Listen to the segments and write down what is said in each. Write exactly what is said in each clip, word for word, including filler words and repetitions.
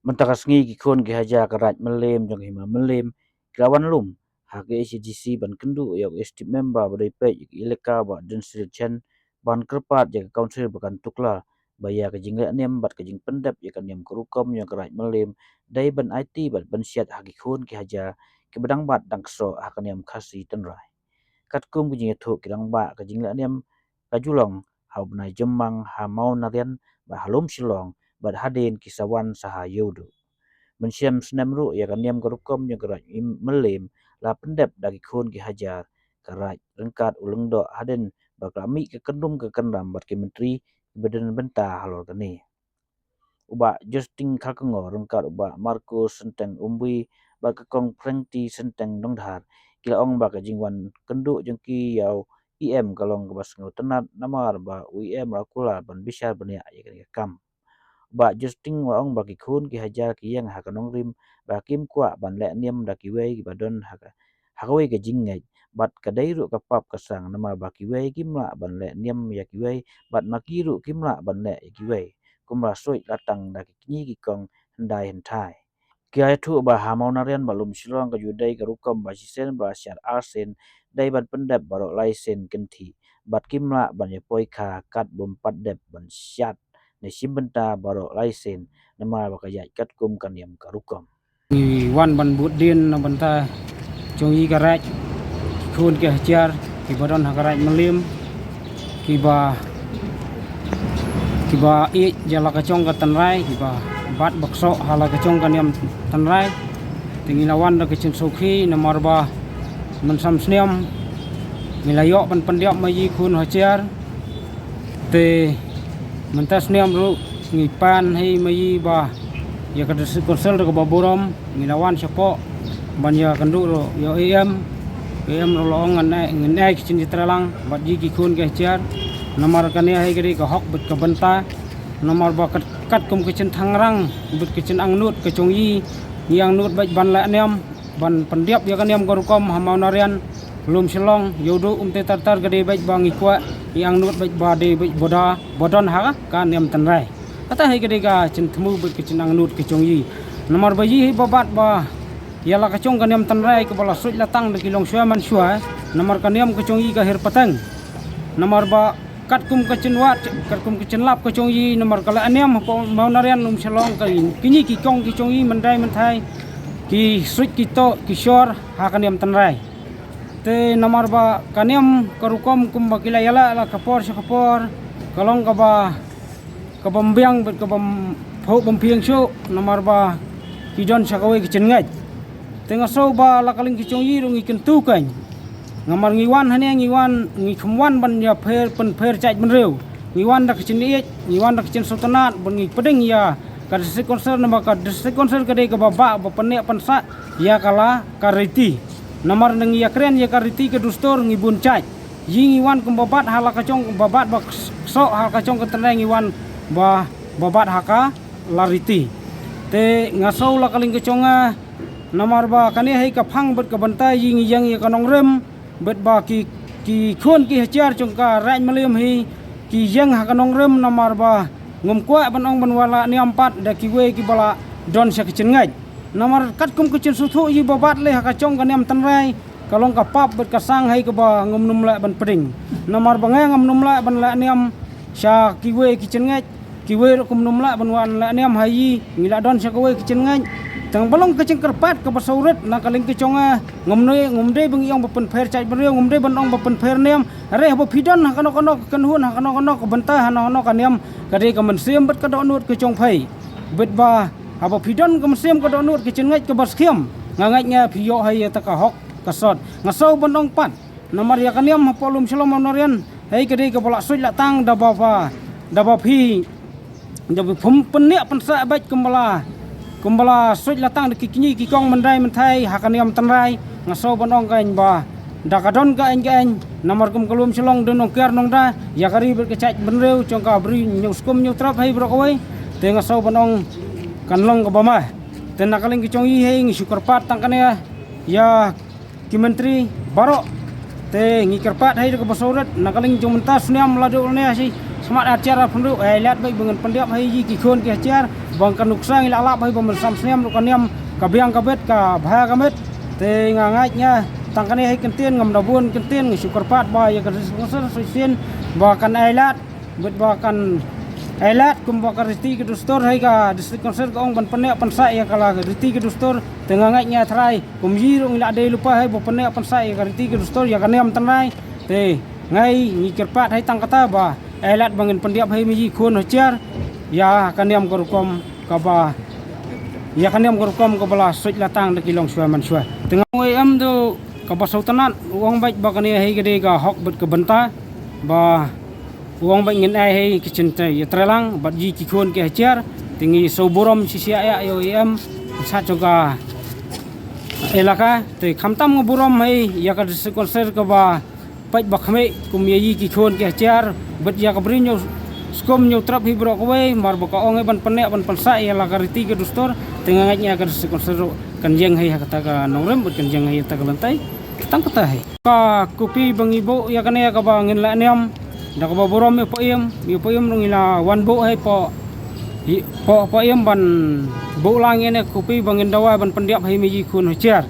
Mynta ka sngi ki khun ki hajar ka Raid Mylliem jong ka Hima Mylliem ki la wan lum ha ka K H A D C ban kynduh ïa u Executive Member ba dei peit ïa ka Elaka Bah Densriel Chen ban kyrpad ïa ka Council ba kan tuklar ba ïa ka jingleh niam bad ka jingpyndep ïa ka niam ka rukom jong ka Raid Mylliem dei ban aiti bad ban siat ha ki khun ki hajar kiba dang bat dang ksoh ha ka niam Khasi Tynrai. Katkum ka jingïathuh ki rangbah, ka jingleh niam ka ju long ha u bnai Jymmang, ha Mawna Rian, bad ha Lum Shillong, bad hadien ki sa wan sa ha Ïewduh. Mynshem snem ruh ïa ka niam ka rukom jong ka Raid Im-, Mylliem la pyndep da ki khun ki hajar ka Raid ryngkat u Lyngdoh hadien ba ka la mih ka kyndum ka kynram bad ki myntri kiba don bynta halor kane. U Bah Justin Kharkongor ryngkat u Bah Marco Synteng Umbui bad ka Kong Prengti Synteng Dongdhar ki la ong ba ka jingwan kynduh jong ki ïa u E M ka long kaba sngewtynnat namar ba u E M la kular ban bishar bniah ïa kane ka kam. U Bah Justin u la ong ba ki khun ki hajar ki ïeng ha ka nongrim ba kim kwah ban leh niam da kiwei kiba don ha ka, ha kawei ka jingngeit, bad ka dei ruh ka pap ka sang namar ba kiwei kim lah ban leh niam ïa kiwei bad ma ki ruh kim lah ban leh ïa kiwei, kumba suid la tang da ki kñi ki kong hyndai hynthai. Ki ïathuh ba ha Mawna Rian bad Lum Shillong ka ju dei ka rukom ba shisien ba la siat arsien, dei ban pyndep baroh laisien kynthih, bad kim lah ban ïa poi kha kat bym pat dep ban siat ne shim bynta baroh laisien namar ba ka ïaid katkum ka niam ka rukom. Ngi wan ban bud dien na bynta jong i ka Raid, ki khun ki hajar kiba don ha ka Raid Mylliem, kiba, kiba ïeit ïa la ka jong ka tynrai, kiba bat ba ksoh ha la ka jong ka niam tynrai. Te ngi la wan da ka jingsngewsih namar ba mynshem snem ngi la ïoh ban pyndiap ma i khun hajar. Te mynta snem ruh ngi pan hi ma i ba ïa ka District Council ruh kaba burom, ngi la wan shapoh ban ïa kynduh ruh ïa E M. E M ruh la ong ngan ai, ngan ai ki jingïatreilang bad i ki khun ki hajar. Namar kane hi ka dei ka hok bad ka bynta. Namar ba kat, katkum ka jingthangrang bad ka jingangnud ka jong i, ngi angnud bad ban leh niam, ban pyndiap ïa ka niam ka rukom ha Mawna Rian, Lum Shillong, Ïewduh, Umtei Tartar ka dei bad ba ngi kwah, ngi angnud bad ba dei bad ba da, ba don ha ka niam tynrai. Kata hi ka dei ka jingthmu bad ka jingangnud ka jong i. Namar ba i hi ba bat ba ïa la ka jong ka niam tynrai kaba la suid la tang da ki longshuwa manshuwa. Namar ka niam ka jong i ka her pateng. Namar ba katkum ka jingwad, katkum ka jinglap ka jong i, namar ka leh niam hapoh Mawna Rian Lum Shillong, ka kñi ki kong ki jong i myndai mynthai ki suid ki toh ki shor ha ka niam tynrai. Te namar ba ka niam ka rukom kumba ki la ïaleh la ka por sha ka por, ka long kaba, kaba ym biang bad kaba ym phuh bym phieng shuh, namar ba ki don sha kawei ka jingngeit. Te nga sngew ba la ka liang ka jong i ruh ngi kyntu kein. Namar ngi wan hangne, ngi wan, ngi kham wan ban ïa pher, pynpher jaitbynriew. Ngi wan da ka jingïeit, ngi wan da ka jingsngewtynnat, ban ngi pdiang ïa ka District Council, namar ka District Council ka dei kaba bah, ba pynneh pynsah ïa ka la ka riti. Namar ngi ïakren ïa ka riti ka dustur ngi bun jait. Ïa ngi wan kumba bat ha la ka jong, ba bat ba ksoh ha la ka jong ka tynrai, ngi wan ba, ba bat ha ka la riti. Te nga sngew la ka liang ka jong nga, namar ba kane hi ka phang bad ka bynta, ïa ngi ïeng ïa ka nongrim, bad ba ki, ki khun ki hajar jong ka Raid Mylliem hi ki ïeng ha ka nongrim, namar ba ngam kwah ban ong ban wan leh niam pat da kiwei kiba la don sha ka jingngeit. Namar katkum ka jingsngewthuh i ba bat leh ha ka jong ka niam tynrai, ka long ka pap bad ka sang hi kaba ngam nym lah ban pdiang. Namar ba nga ngam nym lah ban leh niam sha kiwei ki jingngeit, kiwei ruh kim nym lah ban wan leh niam ha i, ngi la don sha kawei ka jingngeit. Tang ba long ka jingkyrpad kaba sawrit na ka liang ka jong nga, ngam dei, ngam dei ba ngi ong ba pynpher jaitbynriew, ngam dei ban ong ba pynpher niam. Hynrei haba phi don ha kano kano ka kynhun, ha kano kano ka bynta, ha kano kano ka niam, ka dei ka mynsiem bad ka dohnud ka jong phi. Bad ba haba phi don ka mynsiem ka dohnud ka jingngeit kaba skhem, nga ngeit nga phi ïoh hi ïa ta ka hok ka sot. Nga sngew ban ong pat, namar ïa ka niam hapoh Lum Shillong Mawna Rian hi ka dei kaba la suid la tang da ba, ba, da ba phi, da ba phim pynneh pynsah bad kumba la, kumba la suid la tang da ki kñi ki kong myndai mynthai ha ka niam tynrai. Nga sngew ban ong kein ba da ka don ka aiñ ka aiñ, namar kum ka Lum Shillong don nongkiar nongda, ïa ka ri bad ka jaitbynriew jong ka Bri Hynñiewskum Hynñiewtrep hi baroh kawei. Te nga sngew ban ong kan long kaba ma. Te na ka liang ka jong i hi ngi shu kyrpad tang kane ïa ki myntri baroh. Te ngi kyrpad hi da kaba sawrit, na ka liang jong mynta snem la dei u ne shi, Smat ar hajar arphew hynriew, ai lad bad ba ngin pyndiap ha ïa ki khun ki hajar, ba kan nuksa ngi la lap hi ba mynta snem ruh ka niam ka biang ka bit ka bha ka miet. Te nga ngeit nga tang kane hi kyntien, ngam da bun kyntien, nga shu kyrpad ba ïa ka District Council shisien ba kan ai lad bad ba kan ai lad kumba ka riti ka dustur hi, ka District Council ka ong ban pynneh pynsah ïa ka la riti ka dustur. Te nga ngeit nga trai kum ïa ruh ngi la dei lypa hi ba pynneh pynsah ïa ka riti ka dustur, ïa ka niam tynrai. Te ngi kyrpad hi tang kata ba ai lad ba ngin pyndiap hi ma ïa ki khun hajar ïa ka niam ka rukom kaba, ïa ka niam ka rukom kaba la suit la tang da ki longshuwa manshuwa. Te nga ong em du kaba sngewtynnat, u ong bad ba kane hi ka dei ka hok bad ka bynta ba u ong bad ngin ai hi ki jingïatreilang bad ïa ki khun ki hajar. Te ngi sngewburom shisha ïa u em sa jong ka elaka. Te khamtam nga burom hi ïa ka District Council kaba peit ba khmih kum ïa ïa ki khun ki hajar bad ïa ka bri ñiew skum ñiew trep hi baroh kawei, mar ba ka ong hi ban pynneh ban pynsah ïa la ka riti ka dustur. Te nga ngeit nga ka District Council ruh kan ïeng hi ha kata ka nongrim bad kan ïeng hi ha kata ka lynti. Tang kata hi ka kopi ba ngi buh ïa kane kaba ngin leh niam da kaba burom ïa u Paiem, ïa u Paiem ruh ngi la wan buh hi hapoh, hapoh Paiem ban buh lang ïa kane ka kopi ba ngin dawa ban pyndiap hi ma ïa ki khun hajar.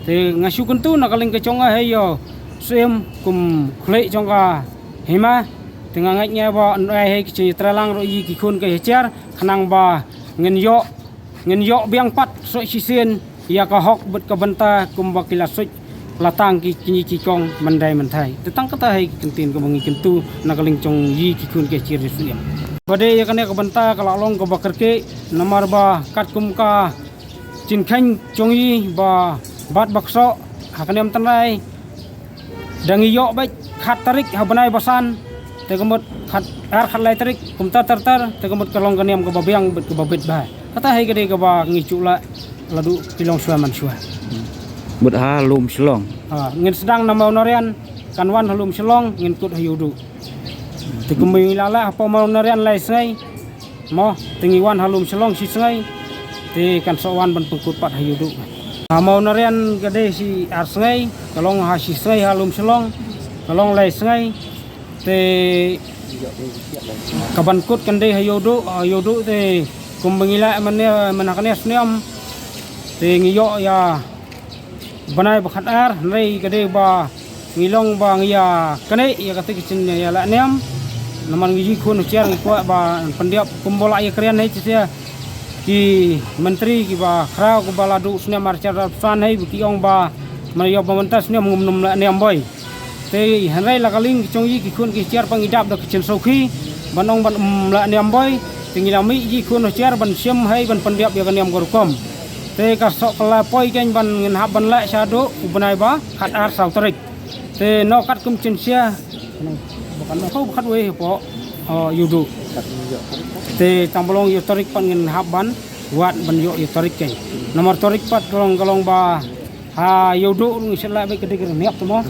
Te nga shu kyntu na ka liang ka jong nga hi ïa u Syiem kum u khlieh jong ka hima. Te nga ngeit nga ba yn ai hi ki jingïatreilang ruh ïa ki khun ki hajar khnang ba ngin ïoh, ngin ïoh biang pat shuh shisien ïa ka hok bad ka bynta kumba ki la suit la tang ki kñi ki kong myndai myndai. Te tang kata hi ki kyntien kaba ngi kyntu na ka liang jong ïa ki khun ki hajar ïa u Syiem. Ba dei ïa kane ka bynta ka la long kaba kyrkieh namar ba katkum ka jingkheiñ jong ngi ba bat ba ksoh ha ka niam tynrai, da ngi ïoh bad khat tarik ha bnai ba san, te ka mut khat ar khat lai tarik kumta ter ter, te ka mut ka long ka niam kaba biang bad kaba bit bha. Kata hi ka dei kaba ngi ju lah la duh ki longshuwa manshuwa. Mut ha lum Shillong. Ha, ngin sdang na Mawna Rian, kan wan ha lum Shillong, ngin kut ha Ïewduh. Te kumba ngi la lah hapoh Mawna Rian lai sngi, mo, te ngi wan ha lum Shillong shi sngi, te kan sa wan ban pynkut pat ha Ïewduh. Ha Mawna Rian ka dei shi ar sngi, ka long ha shi sngi ha lum Shillong, ka long lai sngi, te ka ban kut kan dei ha Ïewduh, ha Ïewduh te kumba ngi lah mynne, mynne ha kane snem, te ngi ïoh ïa bnai ba khat ar, hynrei ka dei ba ngi long ba ngi ïa kane ïa kata ka jingïalehniam. Namar ngi ïa ki khun hajar ngi kwah ban pyndiap kumba la ïa kren hi shisha ki myntri kiba khraw kiba la duh snem ar hajar arphew san hi ba ki ong ba ma ïa ba mynta snem ngim nym lehniam boi. Te hynrei la ka liang ki jong ïa ki khun ki hajar ba ngi dap da ka jingsngewsih ban ong ban ym lehniam boi. Te ngi la mih ïa ki khun hajar ban shim hi ban pyndiap ïa ka niam ka rukom. Te ka soh ka la poi kein ban ngin hap ban leh shaduh u bnai ba khat ar saw tarik. Te no katkum jingshisha, ba khatwei hapoh, o, Ïewduh. Te tang ba long ïa u tarik pat ngin hap ban wad ban ïoh ïa u tarik kein. Namar tarik pat ka long, ka long ba ha Ïewduh ruh ngi shet leh bad ka dei ka rynhiap te mo.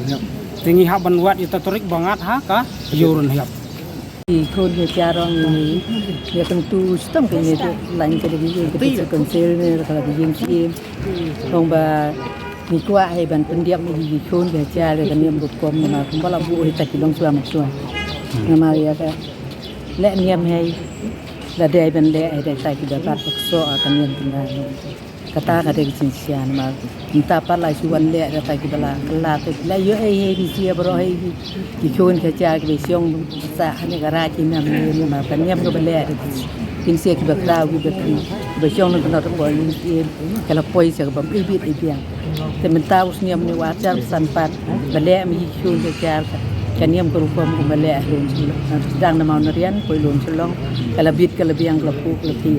Te ngi hap ban wad ïa u tarik ba ngat ha ka Ïew Rynhiap. Ki khun ki hajar ong ngi ïa kyntu shitom ka ngi lain ka dei ka dei ka dei ka dei ka dei ka dei ka dei. Ong ba ngi kwah hi ban pyndiap ïa ki khun ki hajar ïa ka niam rukom namar kumba la buh hi ta ki longshuwa manshuwa. Namar ïa ka lehniam hi la dei ban leh hi da ta ki da bat ba ksoh ka niam tynrai. Kata ka dei ka jingshisha namar mynta pat la shu wan leh da ta kiba la kylla te la ïoh ei ei ki sha baroh ei ki khun ki hajar kiba shong sa ha ne ka raij ki nam ne namar ka niam kaba leh da ki jingshisha kiba khraw kiba ki kiba shong na ka nod ka bor ïing ki ka la poi sha kaba ibit ibiang. Te mynta u snem ne u ar hajar san pat ba leh ma ki khun ki hajar ka niam ka rukom kumba leh ha lum Shillong, sdang na Mawna Rian poi lum Shillong, ka la bit ka la biang ka la phuh ka la ki.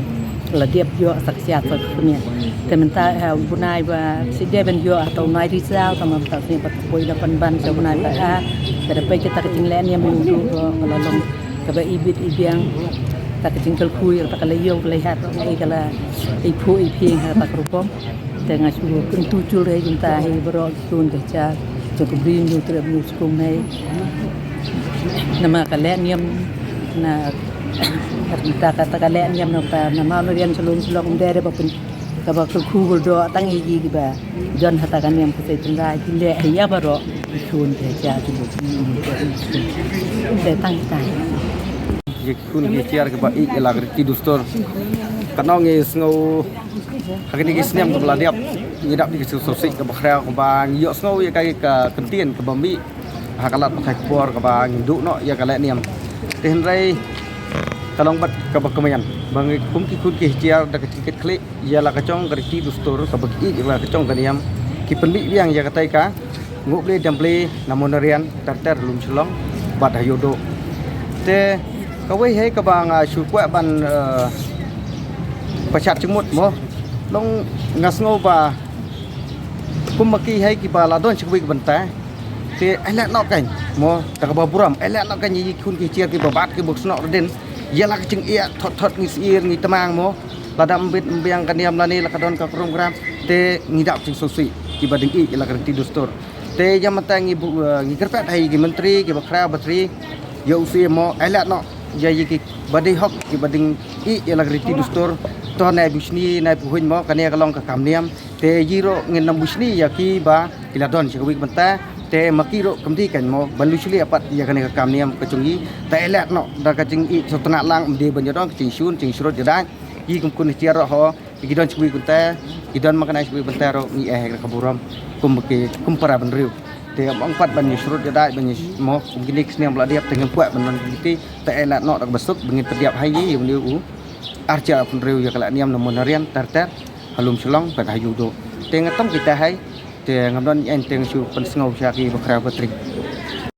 Ka la dep ïoh sa ka shyiap sa ka khmih. Te mynta ha u bnai ba shu dei ban ïoh ha u bnai risaw tang ba mynta shu pat poi la pynban sha u bnai ba ar. Ka da peit kata ka jinglehniam Ïewduh ka la long kaba ibit ibiang. Ta ka jingkyrkhu ïa kata ka la ïew ka la ïaid ka la iphuh iphieng ha kata ka rukom. Te nga shu kyntu jur hi kumta hi baroh ki khun ki hajar jong ka Bri Hynñiewtrep Hynñiewskum hi. Namar ka lehniam na kata ka, kata ka lehniam na kata na Mawna Rian sha lum Shillong ym dei re ba pyn kaba kyrkhu kyrdoh tang ïa ki kiba don ha kata ka niam ka sei tynrai ki leh ïa baroh ki khun ki hajar ki bun. Te tang kita. Ïa ki khun ki ksiar kiba ïeit ïa la ka riti dustur. Katno ngi sngew ha kine ki snem kaba la dep, ngi dap ïa ka jingsngewsih kaba khraw kaba ngi ïohsngew ïa ka, ka kyntien kaba mih ha ka lad pathai khubor kaba ngi duh noh ïa ka lehniam. Te hynrei ka long bad kaba kmen ba ngi kum ki khun ki ksiar da ka jingkit khlieh ïa la ka jong ka riti dustur kaba ki ïeit ïa la ka jong ka niam, ki pynmih biang ïa katei ka nguh Blei dieng Blei na Monarian ter ter ha Lumshillong bad ha Ïewduh. Te kawei hi kaba nga shu kwah ban, eh, pynshad jingmut mo. Long nga sngew ba kum ma ki hi kiba la don sha kawei ka bynta, te ai lad noh kan mo, da kaba burom ai lad noh kan ïa ki khun ki ksiar kiba bat kiba snoh radin ïa la ka jingeh thot thot ngi syier ngi tmang mo. Lada ym bit ym biang ka niam lane la ka don ka krum kram, te ngi dap jingsngewsih kiba dang ïeit ïa la ka riti dustur. Te ïa mynta ngi bu, eh, ngi kyrpad ha ïa ki myntri kiba khraw ba tri, ïa u C M mo, ai lad noh ïa ïa kiba dei hok kiba dang ïeit ïa la ka riti dustur. To nai bushni nai buhuiñ mo, kane ka long ka kam niam. Te ïa ruh ngin ym bushni ïa kiba ki la don sha kawei ka bynta. Te ma ki ruh kam dei kan mo ban lushli apat ïa kane ka kam niam ka jong ngi. Te ai lad noh da ka jingïeit sngewtynnat lang, ym dei ban ïa don ka jingshun jingshrut ïa dai. Ïa kum khun ksiar ruh ho, ïa ki don sha kawei ka bynta, ki don ma kane sha kawei ka bynta ruh ngi ai ha ka burom kum ki kum para bynriew. Te ym ong pat ban ïa shrut ïa dai ban ïa mo kum kine ki snem ba la dep, te ngim kwah ban don kiti. Te ai lad noh da kaba suk ba ngin pyndiap ha ïa ïa une u arja pynriew ïa ka lehniam na Monarian ter ter ha Lumshillong bad ha Ïewduh. Te nga tang kita hi, te ngam don ïa te nga shu pynsngew sha kiba khraw ba tri.